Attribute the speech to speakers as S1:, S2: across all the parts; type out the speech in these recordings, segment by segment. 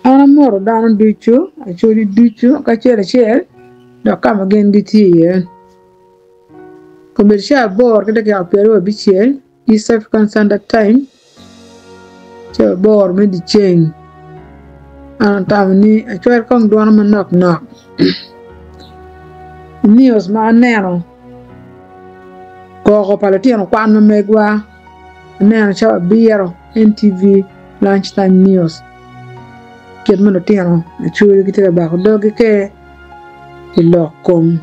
S1: An amoto dano ducu, acholi ducu kacel acel dok ka ma gin gitye iye. Kobedo cawa aboro ki dakika 25 East African Standard Time, cawa aboro me dyeceng, an atamo ni acwal kong dwona manok nok i news ma aneno koko pa lutino kwan ma megwa. Aneno cawa abiro NTV Lunch Time News kit ma lutino acoli gitye ka bako doggi kwede i lok kom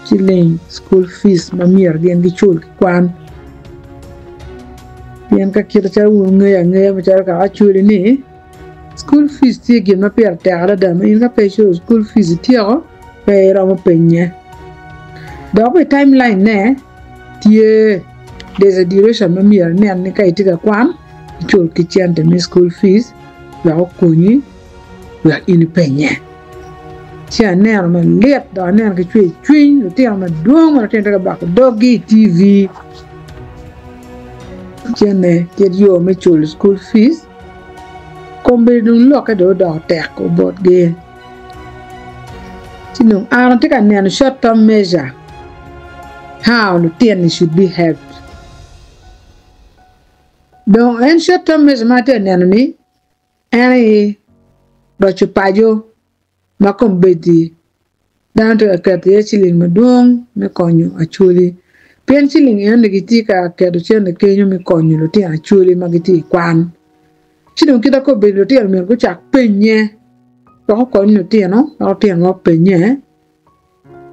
S1: ciling cukul fic ma myero gin gicul ki kwan pien ka kite calo wun wungeyo angeya macalo kaka acoli ni cukul fic tye gin ma pire tek adada ma in ka pe iculo cukul fic ityeko pe iromo penye dok bene timeline ne tye. There's a duration ma myero inen ni ka itye ka kwan icul ki cente me school fees wek okonyi wek in ipenye. Ci aneno malit dok aneno ki cwer cwiny lutino madwong ma lutino tye ka bako doggi i TV cene kit yo me culo school fees kombeddi dong lokke dong odoko tek botgi. Ci dong an atye ka neno short term measure how lutini should be helped. Dong en short term measure ma atye ka neno ni en aye roco paco ma kombeddi dano tye ka keto iye ciling madwong me konyo acholi pien ciling enoni gitye ka keto cente kenyo me konyo lutino acholi ma gitye i kwan. Ci dong kit ma kombeddi lutino myero gucak penye wek okony lutino wek lutino ma openye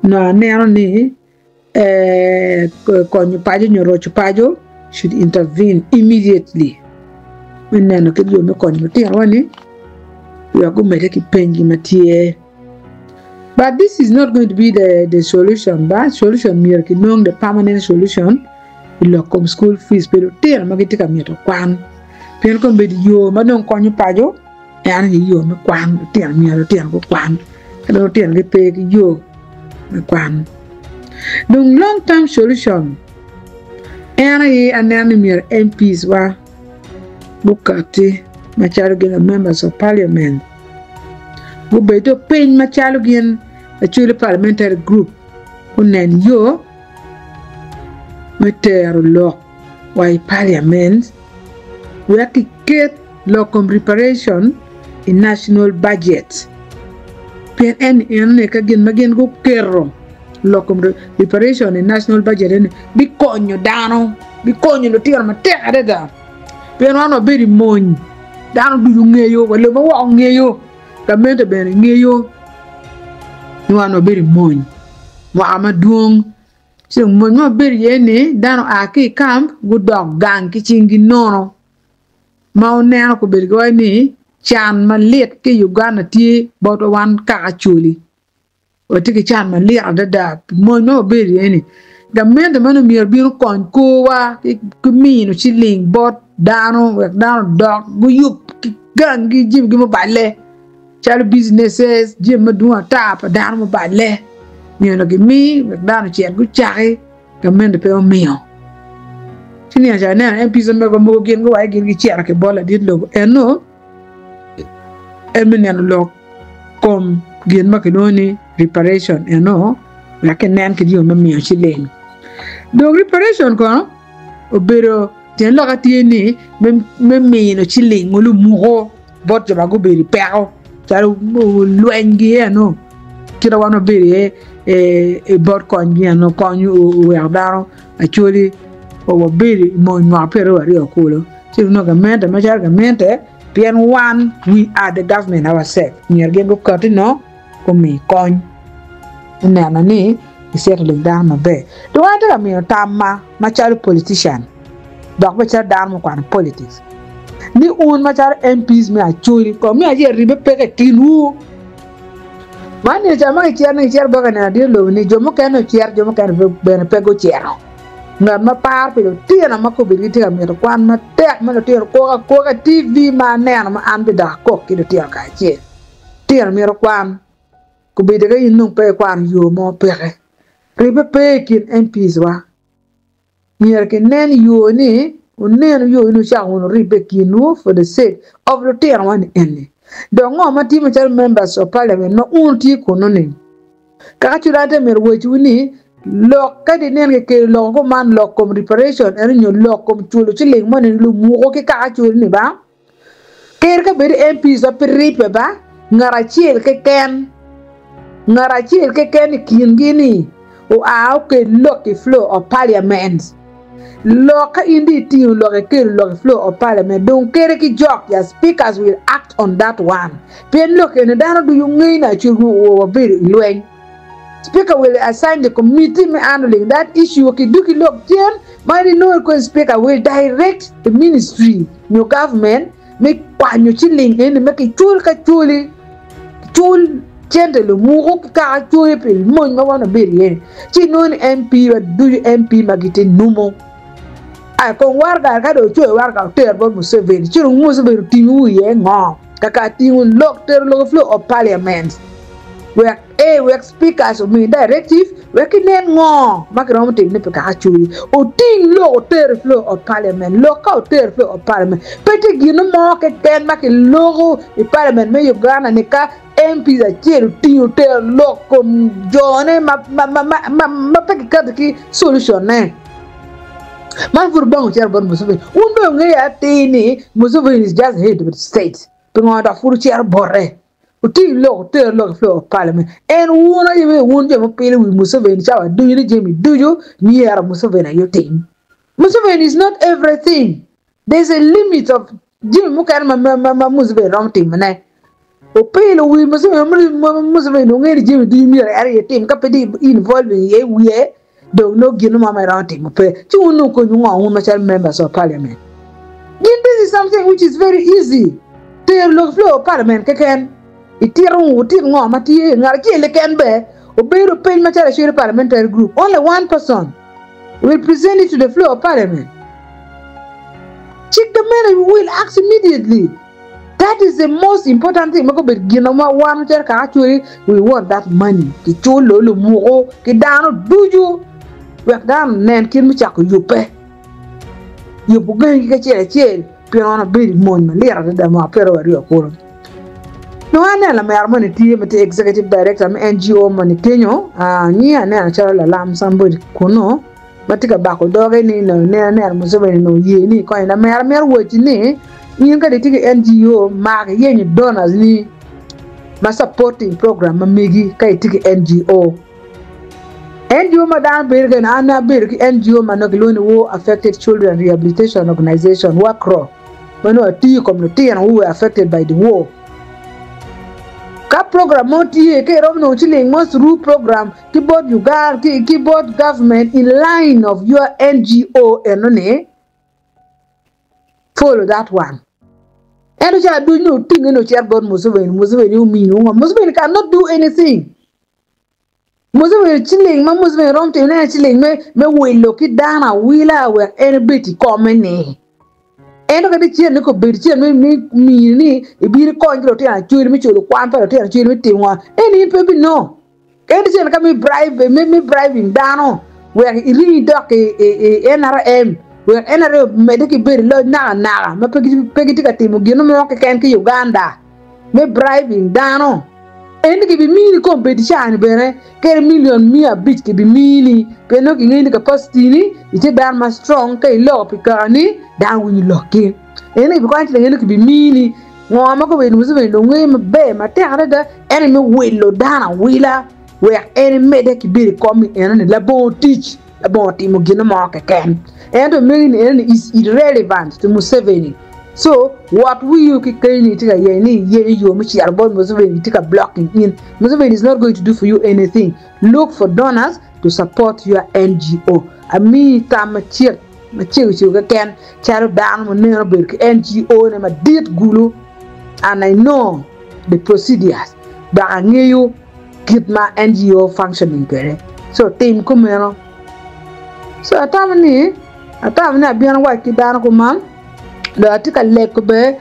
S1: nongo aneno ni konyo paco nyo roco paco should intervene immediately me neno kit yo me konyo lutino ni wek gumedde ki penygi ma tye. But this is not going to be the, the solution ba solution myero kinong the permanent solution i lok kom school fees pi lutino ma gitye ka mito kwan pien kombeddi yo ma dong konyo paco En aye yo me kwan, lutino myero lutino gukwan, ka dong lutino gipe ki yo me kwan. Dong long term solution en aye aneno ni myero MPs wa gukati macalo gin members of parliament gubed dong piny macalo gin Acholi parliamentary group gunen yo me tero lok wa i parliament wek kiket lok kom reparation i national budget pien en enoni ka gin ma gin guketo lok kom reparation i national budget eni bikonyo dano bikonyo lutino matek adada pien wan wabedo i mony dano ducu ngeyo wa lobo ma woko ngeyo gamente bene ngeyo ni wan wabedo i mony mwaka madwong. Ci dong mony ma wabedo iye ni dano oa ki i kamp gudok gang ki cinggi nono ma wuneno kobedo giwaco ni can malit ki i Uganda tye botwa wan kaka Acholi. Watye ki can malit adada pi mony ma wabedo iye ni. Gamente meno myero obin okony korwa ki mino ciling bot dano wek dano odok guyub ki gangi jamigi muballe. Calo businesses, jami madwong ata pa dano muballe myero gimi wek dano ocit gucaki, gamente pe omiyo. Ci nino ca aneno MPs omego mogo gin guwaco gin gicito ki bot ladit lobo eno en me neno lok kom gin ma kilwongo ni reparation eno wek kinen kit yo me miyo ciling. Dong reparation kono obedo tyen lokke tye ni me mino ciling lumuko. bot jo ma gubedo i peko calo lwenygi eno kit ma wan wabedo iye i bot konygi eno kony oweko dano acholi wabedo i mony mwaka 22 kulu ci nongo gamente macalo gamente pien wan we are the government ourselves myero gin gukati nongo gumi kony me neno ni gicito lik dano maber dong an atye ka miyo tamma macalo politician dok bene calo dano mukwano politics ni un macalo MPs me Acholi kong me acel ribbe peke i kinwu. Man nino ca ma gicito ni gicito bot ka neno adit lobo ni jo mukene ocito jo mukene bene pe gucito. Ngat ma paro pi lutino ma kobedi gitye ka mito kwan matek ma lutino kok akoka i TV ma aneno ma an bene dok akok ki lutino kacel. Lutino mito kwan kobedi ka in dong pe ikwano yo mo peke. Ribbe pe i kin MPs wa. Myero kinen yo ni. Wunenu yo in wucako wunu ribbe i kinwu for the sake of lutinowa ni eni. Dok ngo ma tye macalo members of parliament ma wun wutye kunnu ni? Kaka Curate myero owacciwu ni lok ka di nen kikelo loko kuman lok kom reparation eno nyo lok kom culo ciling moni lumuko ki kaka cul ni ba? Ker ka bed MPs ma pe ribbe ba, ngat acel keken, ngat acel keken i kingi ni oa okel lok i floor of parliament. Lok ka in dong itingo lok ikelo lok i floor of parliament dong kere ki jok ya speakers will act on that one pien lok eni dano ducu ngeyo ni acel wabedo i lweny. Speaker will assign the committee me handling that issue ki duki lok cen ma in inongo kweni speaker will direct the ministry nyo government me kwanyo ciling eni me kicul ka culi kicul cente lumuku ki kaka culi pi mony ma wan wabedo iye ni ci inongo ni MP wa ducu MP ma gitye numo ai kong waraga ka dong ocoyo waraga oter bot Museveni ci dong Museveni otingo iye ngo kaka tingo lok tero lok i floor of parliament wek A Wek speakers omi directive wek kinen ngo ma kiromo timone pi kaka acoli. Oting lok oter i floor of parliament. Lok ka oter i floor of parliament pe tye gino mo keken ma kiloko i parliament me Uganda ni ka MPs acel otingo otero lok kom jone ma ma pe kiketo ki solution ne. Man pud bango cito bot Museveni. Wun bene wungeyo atir ni Museveni is just head of the state. Pingo dok pud wucito bote? Wuting lok wuter lok i floor of parliament. En wun aye bene wun jo ma pilo wi Museveni cawa ducu ni jami ducu myero Museveni aye otim. Museveni is not everything. There is a limit of jami mukene ma ma ma Museveni romo timone. Opilo wi Museveni Museveni ongeyo ni jami ducu myero en aye otim ka pe di involving iye wiye Dong nongo gin mo ma iromo timo pe, ci wun nongo konywu ngo wun macalo members of parliament? Gin this is something which is very easy, tero lok i floor of parliament keken, itito wutit ngo ma tye, ngat acel keken ber obedo piny macalo Acholi parliamentary group, only one person will present it to the floor of parliament. Cik gamente will act immediately. That is the most important thing ma obedo gin ma wan macalo kaka Acholi we want that money kiculo lumuko ki dano ducu wek dano onen kit me cako yubbe yubo gangi ki acel acel pien wan wabedo i mony malit adada mwaka pyeraryo kulu. Nongo aneno lamera moni tye ma tye executive director me NGO moni kenyo nyinge aneno calo Lalam somebody kunu. ma tye ka bako doge ni nongo inen anena Museveni nongo ye ni ikonye. Lamera mito wacci ni in ka itye ki NGO mak iyenyo donors ni ma supporting program ma megi ka itye ki NGO. NGO ma dano bedo kene an abedo ki NGO ma nongo kilwongo ni War Affected Children Rehabilitation Organization, WACRO, ma nongo atiyo i kom lutino who were affected by the war. Ka program mo tye ka iromo nongo ciling mo through program ki bot Uganda ki bot government in line of your NGO eno ni follow that one. Ento ca aduny ni otinge ni ocit bot Museveni, Museveni omino ngo? Museveni cannot do anything. Museveni ciling ma Museveni romo timo ne en ciling me me wilo ki dano awila wek en ebed i kome ni. Ento kadi cen ni kobedo cen me mini ni ibino ikony ki lutino acwali me culo kwan pa lutino acwali me timo ngo, en in pe ibinongo. Kadi cen ka mi bribe me mi bribing dano wek iring idok i i NRM wek NRM omedde ki bedo i loc naka naka ma pe pe gitye ka timo gin mo keken ki Uganda me bribing dano eni gibimini kombeddi cani bene kadi million 500 gibimini pien nongo gingeyo ni capacity ni itye dano ma strong ka iloko pi kakani dano winyo lokki eni gibikwanyo ci eni gibimini Ngo ma kobedo Museveni dong ngeyo maber matek adada en aye me wilo dano awila wek en emedde ki bedo i kom-mi enoni labongo tic, labongo timo gin mo keken. Ento megi-ni enoni is irrelevant to Museveni. So, wot wiu ki keni itye ka yenyo ni iyenyo yo me cito bot Museveni itye ka blocking in. Museveni is not going to do for you anything. Look for donors to support your NGO. Amiyi tam macek. Macego cego keken calo dano ma neno obedo ki NGO ne madit gulu and I know the procedures dok angeyo kit ma NGO functioning kwede so tim kumeno so atamo ni atamo ni abino awac ki dano kuman dok atye ka lego bene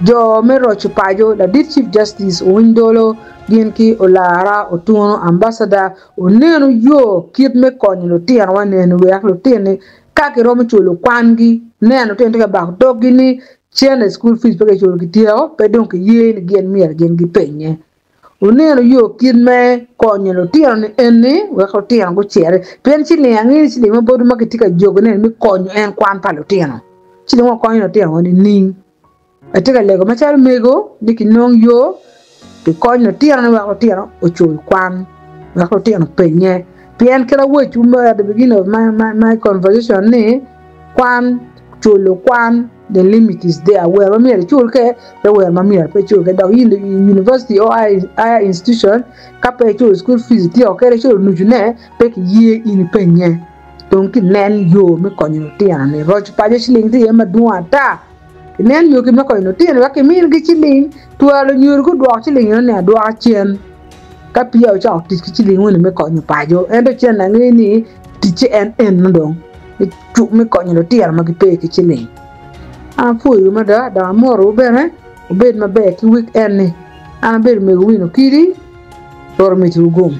S1: jo me roco paco ladit chief justice Owiny Dolo gin ki Olara Otuno ambassador Wunenu yo kit me konyo lutinowa nenu wek lutini ka giromo culo kwangi. Neno lutino tye ka bako doggi ni cene school fees pe kiculo kityeko pe dong kiye ni gin myero gin gipenye. Wuneno yo kit me konyo lutino ni eni wek lutino guciti pien ciling ange ni ciling ma botwu ma kitye ka jogo ne me konyo en kwan pa lutino. Ciling wa konyo lutino wa nining? Atye ka lego macalo mego ni kinong yo pi kony lutino ni wek lutino ocul kwan wek lutino openye pien kit awecwu me at the beginning of my, my, my conversation ni kwan culo kwan the limit is there wer ma myero icul ke pe wer ma myero pe icul ke dok in university or higher institution ka pe iculo school fees ityeko kede iculo nucu ne pe kiye in ipenye dong kinen yo me konyo lutino ni roc paco ciling tye iye madwong ata. Inen yo ki me konyo lutino wek kimingi ciling. Twero lunyodo gudwoko ciling eno ni adwoka cen ka peya wucako tic ki ciling moni me konyo paco. Ento cen ange ni ticce en eno dong me konyo lutino ma gipe ki ciling. An apwoyowu mada dok amotowu bene wubed maber ki week end ni. An abedo mego Win Okidi, Rwot omeddiwu gum.